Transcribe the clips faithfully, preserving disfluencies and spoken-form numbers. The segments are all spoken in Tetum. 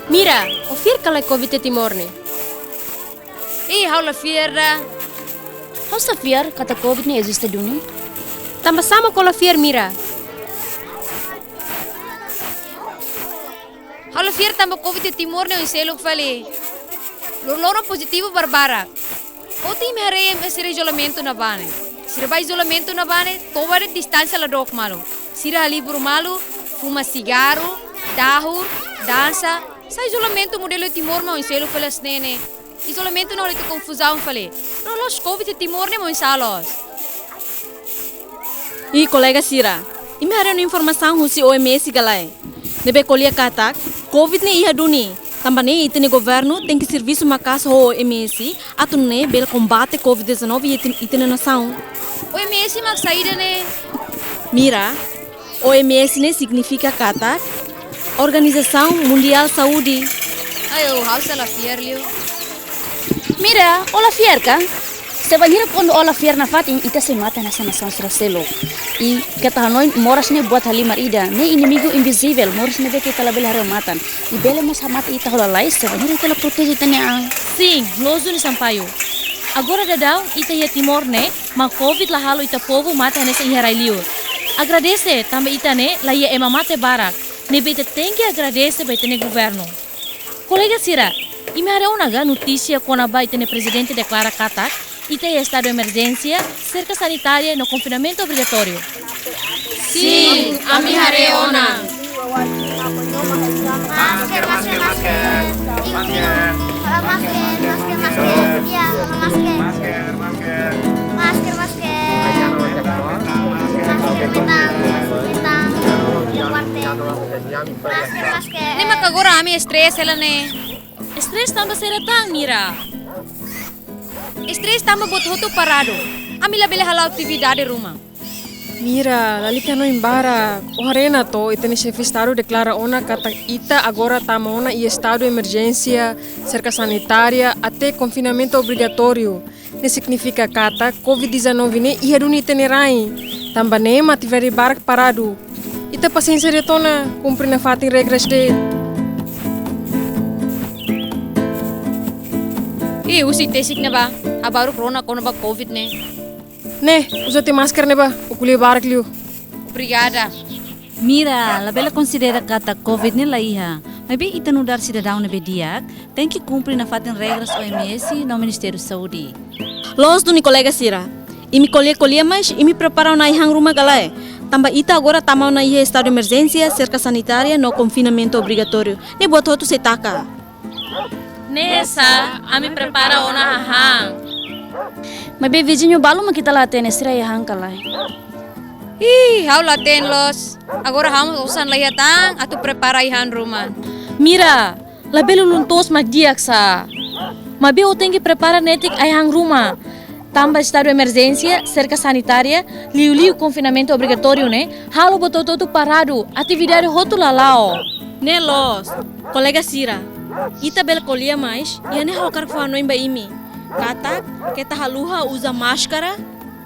Mira, ó fiar ka lae Covid iha Timor ne'e? Ih, ha'u la fiar ida. Ha'u sei fiar katak Covid ne'e eziste duni. Tanba sá mak ó la fiar, Mira? Ha'u la fiar tanba Covid iha Timor ne'e oin seluk fali. Loroloron pozitivu barbarak. Ohin imi haree ema sira izolamentu iha ne'ebá ne'e. Sira bá izolamentu iha ne'ebá ne'e, to'o agora distánsia la dook malu. Sira halibur malu, fuma sigarru, dahur, dansa. Sá izolamentu modelu Timor mak oin seluk fali hanesan ne'e? Izolamentu ne'e halo ita konfuzaun fali. Loloos Covid iha Timor ne'e mak oinsá loos? I kolega sira, imi haree ona informasaun husi O M S ka lae, ne'ebé ko'alia katak Covid ne'e iha duni. Tanba ne'e ita-nia governu tenke servisu maka'as ho O M S atu nune'e bele kombate Covid dezanove iha ita-, ita-nia nasaun. O M S mak saida ne'e? Mira, O M S ne'e signifika katak Organizasaun Mundiál Saúde. Ai, ha'u sei la fiar liu. Mira, ó la fiar ka? Se bainhira kuandu ó la fiar nafatin, ita sei mate hanesan nasaun sira seluk. I keta hanoin moras ne'e buat halimar ida, ne'e inimigu invizivel, moras ne'ebé ke ita labele haree ho matan. I bele mós hamate ita ho lalais, se bainhira ita la proteje ita-nia an. Sin, loos duni Sampaio. Agora daudaun ita iha Timor ne'e, mak Covid la halo ita povu mate hanesan iha rai-li'ur. Agradese, tanba ita ne'e la iha ema mate barak, ne'ebé ita tenke agradese ba ita-nia governu. Kolega sira, imi haree ona ka notísia kona-ba ita-nia prezidente deklara katak ita iha estadu emerjénsia, serka sanitária no konfinamentu obrigatóriu? Sin, ami haree ona. Masker, masker, masker. Masker, masker, masker. Ya, masker. Masker, masker. Masker, masker. Masker, masker. Masker, masker. Ne'e mak agora ami estrés hela ne'e. Estrés tanba saida tan, Mira? Estrés tanba buat hotu paradu. Ami labele hala'o atividade ruma. Mira, lalika hanoin barak. Ó haree ona to'o, ita-nia xefe estadu deklara ona katak ita agora tama ona iha estadu emerjénsia, serka sanitária, até konfinamentu obrigatóriu. Ne'e signifika katak Covid dezanove ne'e iha duni ita-nia rain. Tanba ne'e mak atividade barak paradu. Ita pasiénsia de'it ona, kumpre nafatin regras de'it. Ih, husi tesik ne'ebá, habaruk rona kona-ba Covid ne'e. Ne'e, uza tiha masker ne'ebá, ó ko'alia barak liu. Obrigada. Mira, labele konsidera katak Covid ne'e la iha. Maibé ita nu'udar sidadaun ne'ebé di'ak, tenke kumpre nafatin regras O M S no Ministériu Saúde. Loos duni kolega sira. Imi ko'alia-ko'alia, mas imi prepara ona ai-han ruma ka lae? Tanba ita agora tama ona iha estadu emerjénsia, serka sanitária no konfinamentu obrigatóriu. Ne'e buat hotu sei taka. Ne'e sá, ami prepara ona hahán. Maibé viziñu balu mak ita la hatene, sira iha han ka lae? Ih, ha'u la hatene loos. Agora ha'u mós osan la iha tan atu prepara ai-han ruma. Mira, labele ulun-toos mak di'ak sá. Maibé ó tenke prepara netik ai-han ruma. Tanba estadu emerjénsia, serka sanitária, liuliu konfinamentu obrigatóriu ne'e, halo buat hotu-hotu paradu, atividade hotu la la'o. Ne'e loos, kolega sira, ita bele ko'alia, mas iha ne'e ha'u hakarak fó hanoin ba imi. Katak, keta haluha uza máskara,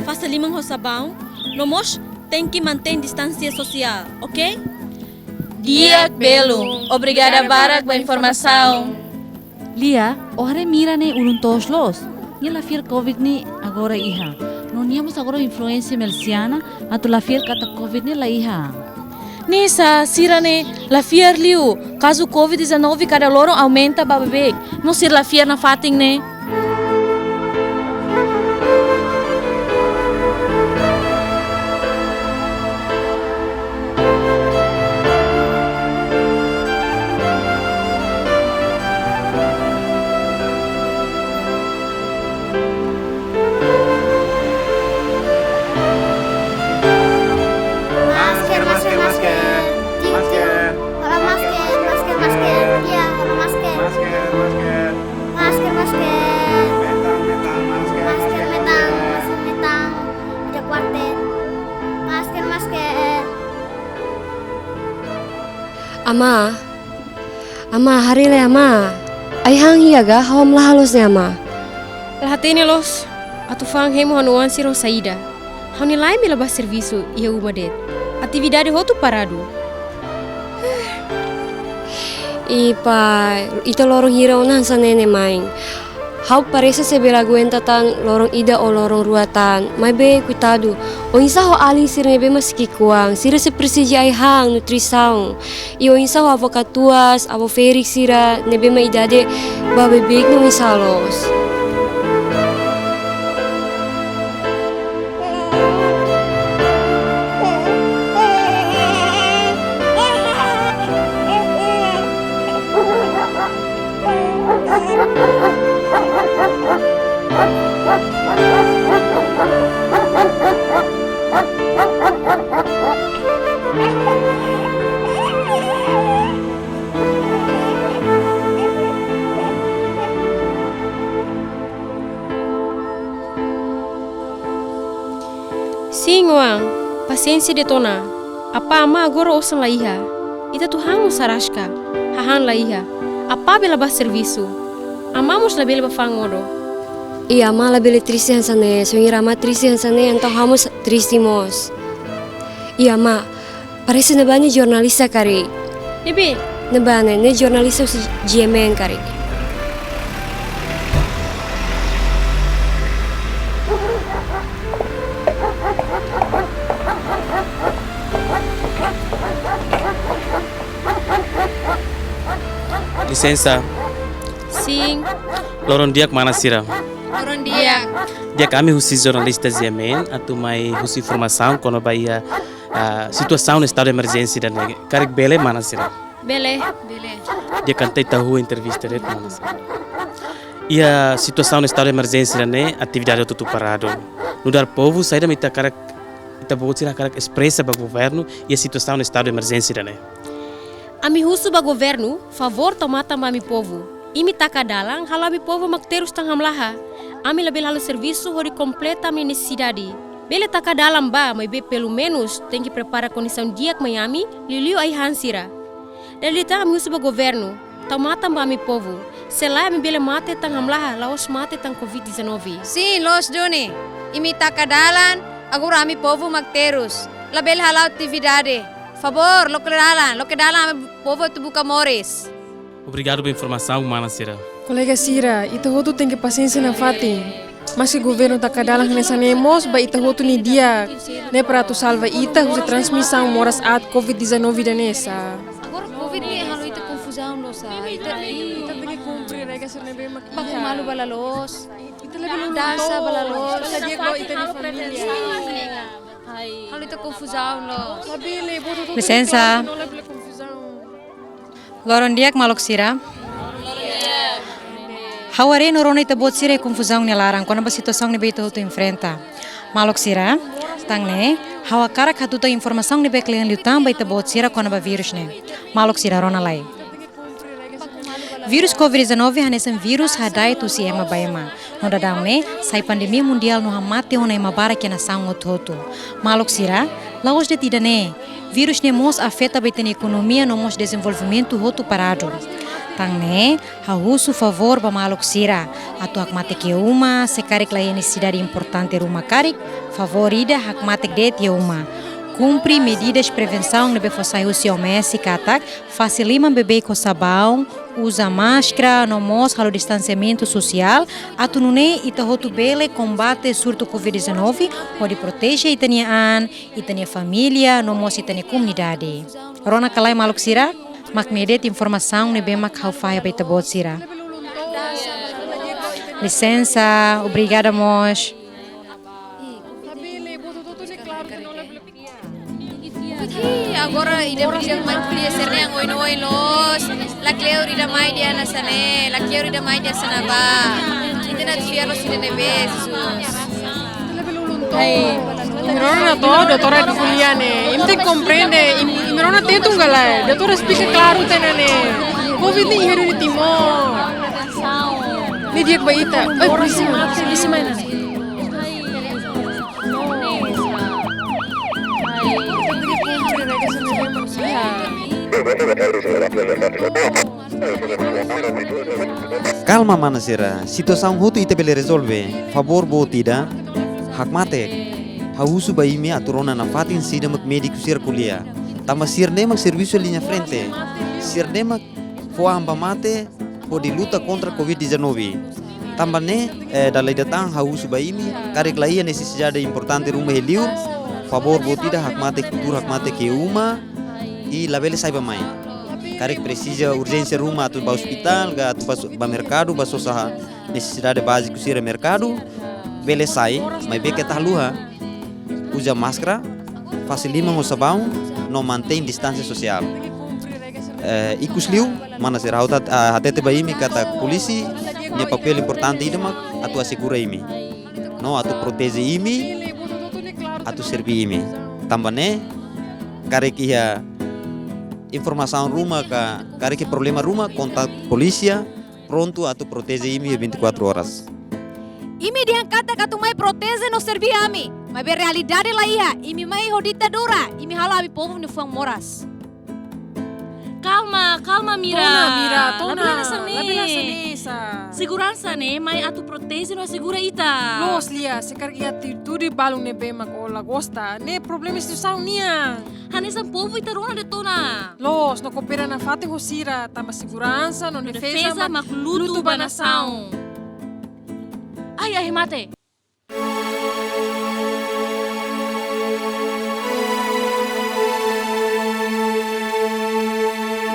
fase liman ho sabaun, no mós tenke mantein distánsia sosiál, oke? Di'ak belun, obrigada barak ba informasaun. Lia, ó haree Mira ne'e ulun-toos loos. Nia la fiar Covid ne'e agora iha. No nia mós agora influénsia milisiana atu la fiar katak Covid ne'e la iha. Ne'e sá, sira ne'e la fiar liu. Kazu Covid dezanove kada loron aumenta ba beibeik. No sira la fiar nafatin ne'e. Masker, masker, masker. Tiu, tiu. Halo masker, masker, masker. Ya, halo masker. Masker, masker. Masker, masker. Metan, metan, masker. Masker, metan, masker, metan. Ada kuartet. Masker, masker. Amá, amá, haree lai amá. Ai-han iha ka, ha'u hamlaha loos ne'e amá. La hatene loos, atu fa'an hemu ha'u-nia oan sira ho saida. Ha'u-nia la'en be la bá servisu iha uma de'it. Atividade hotu paradu. I pai, ita loron hira ona hanesan ne'e, mãe? Ha'u parese sei bele aguenta tan loron ida ou loron rua tan. Maibé, koitadu, oinsá ho alin sira ne'ebé mak sei ki'ikoan? Sira sei presiza ai-han, nutrisaun. I oinsá ho avó katuas, avó ferik sira ne'ebé mak idade ba beibeik ne'e, oinsá loos? Sin, oan, pasiénsia de'it ona. Apá amá agora osan la iha. Ita atu han mós araska, hahán la iha. Apá bele bá servisu. Amá mós labele bá fa'an odok. I amá labele triste hanesan ne'e, se ohin hira amá triste hanesan ne'e, entaun ha'u mós triste mós. I amá, parese ne'ebá ne'e jornalista karik. Ne'ebé? Ne'ebá ne'e, ne'e jornalista husi G M N karik. Lisensa. Sin. Loron di'ak mana sira. Loron di'ak. Di'ak, ami husi jornalista G M N, atu mai husu informasaun kona-ba iha, ah, situasaun estadu emerjénsia ida-ne'e. Karik bele mana sira? Bele, bele. Di'ak, entaun ita hahú entrevista de'it mana sira. Iha situasaun estadu emerjénsia ida-ne'e, atividade hotu-hotu paradu. Nu'udar povu, saida mak ita hakarak, ita-boot sira hakarak espresa ba governu iha situasaun estadu emerjénsia ida-ne'e? Ami husu ba governu, favór tau matan ba ami povu. Imi taka dalan, halo ami povu mak terus tan hamlaha. Ami labele halo servisu hodi kompleta ami nesesidade. Bele taka dalan bá, maibé pelumenus tenke prepara kondisaun di'ak mai ami, liuliu ai-han sira. Dala ida tan ami husu ba governu, tau matan ba ami povu. Se lae ami bele mate tan hamlaha, la'ós mate tan covid dezanove. Sin, loos duni. Imi taka dalan, agora ami povu mak terus. Labele hala'o atividade. Favór, loke dalan, loke dalan ami povu atu buka moris. Obrigadu ba informasaun, mana sira. Kolega sira, ita hotu tenke pasiénsia nafatin. Maski governu taka dalan hanesan ne'e mós ba ita hotu nia di'ak. Ne'e para atu salva ita husi transmisaun moras aat covid dezanove ida-ne'e sá. Agora covid ne'e halo ita konfuzaun loos sá. Ita, ita tenke kumpre regra sira ne'ebé mak iha. Baku malu ba la loos. Ita labele dansa ba la loos. Ita labele dansa ba la loos. Halo ita konfuzaun loos. Labele, buat hotu-hotu. Lisensa. Labele konfuzaun. Loron di'ak, maluk sira. Ha'u haree no rona ita-boot sira iha konfuzaun nia laran kona-ba situasaun ne'ebé ita hotu enfrenta. Maluk sira, tan ne'e, ha'u hakarak hatutan informasaun ne'ebé kle'an liután ba ita-boot sira kona-ba vírus ne'e. Maluk sira, rona lai. Vírus covid dezanove hanesan vírus hada'et husi ema ba ema. No daudaun ne'e, sai pandemia mundiál no hamate ona ema barak iha nasaun hotu-hotu. Maluk sira, la'ós de'it ida-ne'e, vírus ne'e mós afeta ba ita-nia ekonomia no mós dezenvolvimentu hotu paradu. Tan ne'e, ha'u husu favór ba maluk sira, atu hakmatek iha uma, se karik la iha nesesidade importante ruma karik, favór ida hakmatek de'it iha uma. Kumpre medidas prevensaun ne'ebé fó sai husi O M S katak, fase liman beibeik ho sabaun, uza máskara, no mós halo distansiamentu sosiál, atu nune'e ita hotu bele kombate surtu covid dezanove, hodi proteje ita-nia an, ita-nia família, no mós ita-nia komunidade. Rona ka lae, maluk sira, mak ne'e de'it informasaun ne'ebé mak ha'u fahe ba ita-boot sira. Lisensa, obrigada mós. Ih, agora ida brinka mai ko'alia sira-ne'e oin-oin loos. Lakleur ida mai dehan hanesan ne'e, lakleur ida mai dehan hanesan ne'ebá. Ita atu fiar loos ida-ne'ebé, Jesus. Ai, imi rona to'o, doutora atu ko'alia ne'e. Imi tenke komprende, imi, imi rona tetu ka lae. Doutora esplika klaru tiha ona ne'e. Covid ne'e iha duni Timor. Ne'e di'ak ba ita. Ai, polísia, polísia mai ona ne'e. Kalma, mana sira, situasaun hotu ita bele rezolve. Favór boot ida, hakmatek. Ha'u husu ba imi atu rona nafatin saida mak médiku sira ko'alia. Tanba sira-ne'e mak servisu liña frente. Sira-ne'e mak fó an ba mate hodi luta kontra covid dezanove. Tanba ne'e, eh, dala ida tan ha'u husu ba imi, karik la iha nesesidade importante ruma iha li'ur, favór boot ida hakmatek, tuur hakmatek iha uma, i labele sai bá-mai. Karik presiza urjénsia ruma atu bá ospitál, ka atu bá so-, bá merkadu, bá sosa nesesidade báziku sira merkadu, bele sai, maibé keta haluha uza máskara, fase liman ho sabaun, no mantein distánsia sosiál. Eh, ikus liu, mana sira, ha'u atu, ah, hatete ba imi katak polísia nia papél importante ida mak atu asegura imi, no atu proteje imi, atu serve imi. Tanba ne'e, karik iha informasaun ruma ka karik iha problema ruma, kontaktu polísia, prontu atu proteje imi vinte e quatro horas. Imi dehan katak atu mai proteje no serve ami, maibé realidade la iha, imi mai ho ditadura, imi halo ami povu nia fuan moras. Kalma, kalma, Mira. Tona, Mira, tona. Labele hanesan ne'e. Labele hanesan ne'e, sa. Seguransa ne'e mai atu proteje no asegura ita. Loos, Lia, se karik iha atitude balun ne'ebé mak ó la gosta, ne'e problema instituisaun nian. Hanesan povu ita rona de'it ona. Loos, no koopera nafatin ho sira, tanba seguransa no defeza mak lutu ba nasaun. Ai, ai, mate.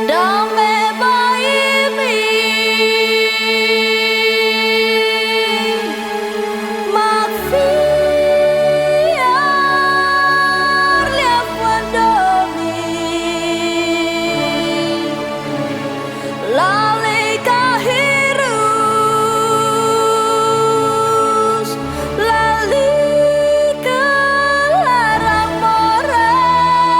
Dame ba imi, mak fiar liafuan domin. Lalika hirus, lalika laran moras.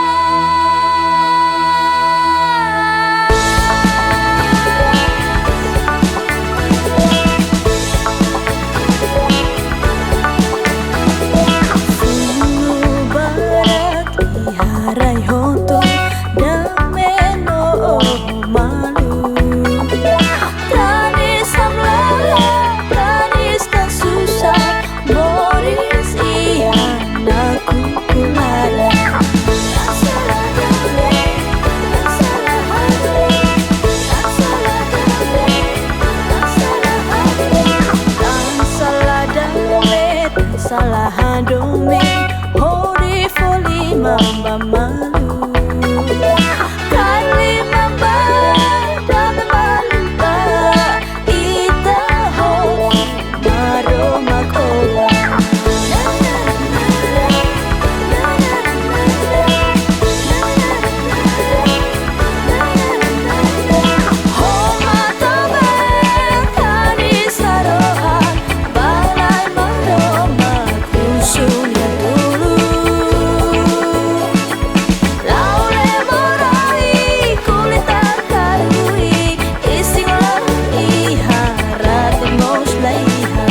Funu barak iha rai hotu, dame no malu. Tanis hamlaha, tanis tan susar, moris iha nakukun laran. Tansá la dame, tansá la hadomi, hodi fó liman ba malu. Kaer liman ba, dame malu ba, ita ho Maromak oan. Ho matan-been, tanis harohan, ba Na'i Maromak husu nia tulun. La'o lee morai, ko'alia tan karui, isin la iha, rate mós la iha.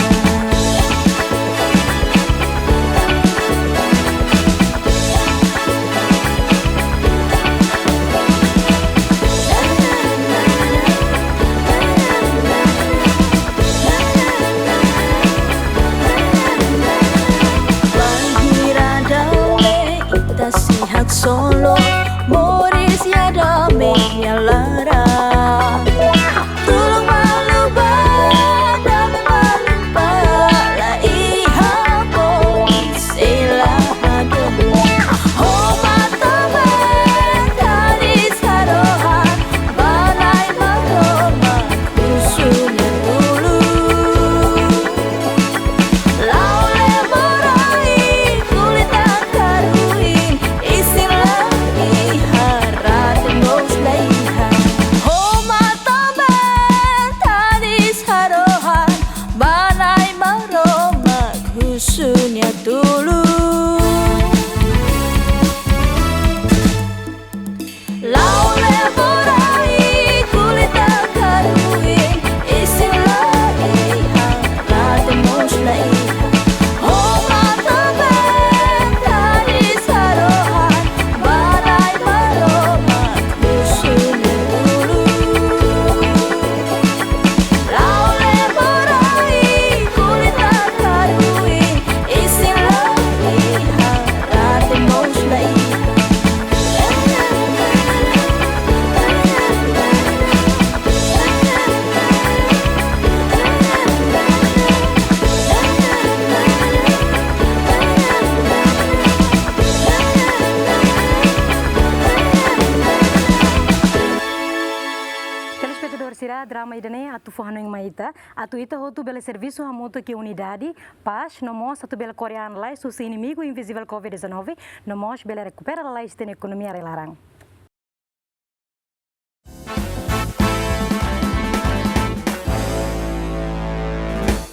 Bainhira dame ita sei haksolok, moris iha dame nia laran. Tulun malu ba, dame malu ba, la iha povu sei la hadomi. Ho matan-been, tanis harohan, ba Na'i Maromak husu nia tulun. La'o lee morai, ko'alia tan karui, isin la iha, rate mós la iha. Ho matan-been, tanis harohan, ba Na'i Maromak husu nia tulun. La'o lee morai, ko'alia tan karui, isin la iha, rate mós la iha. Ho matan-been, tanis harohan, ba Na'i Maromak husu nia tulun. La'o lee morai, ko'alia tan karui, isin la iha, rate mós la iha. Telespetadór sira, drama ida-ne'e atu fó hanoin mai ita atu ita hotu bele servisu hamutuk iha unidade, pás, no mós atu bele kore an lalais husi inimigu invizivel covid dezanove, no mós bele rekupera lalais ita-nia ekonomia rai-laran.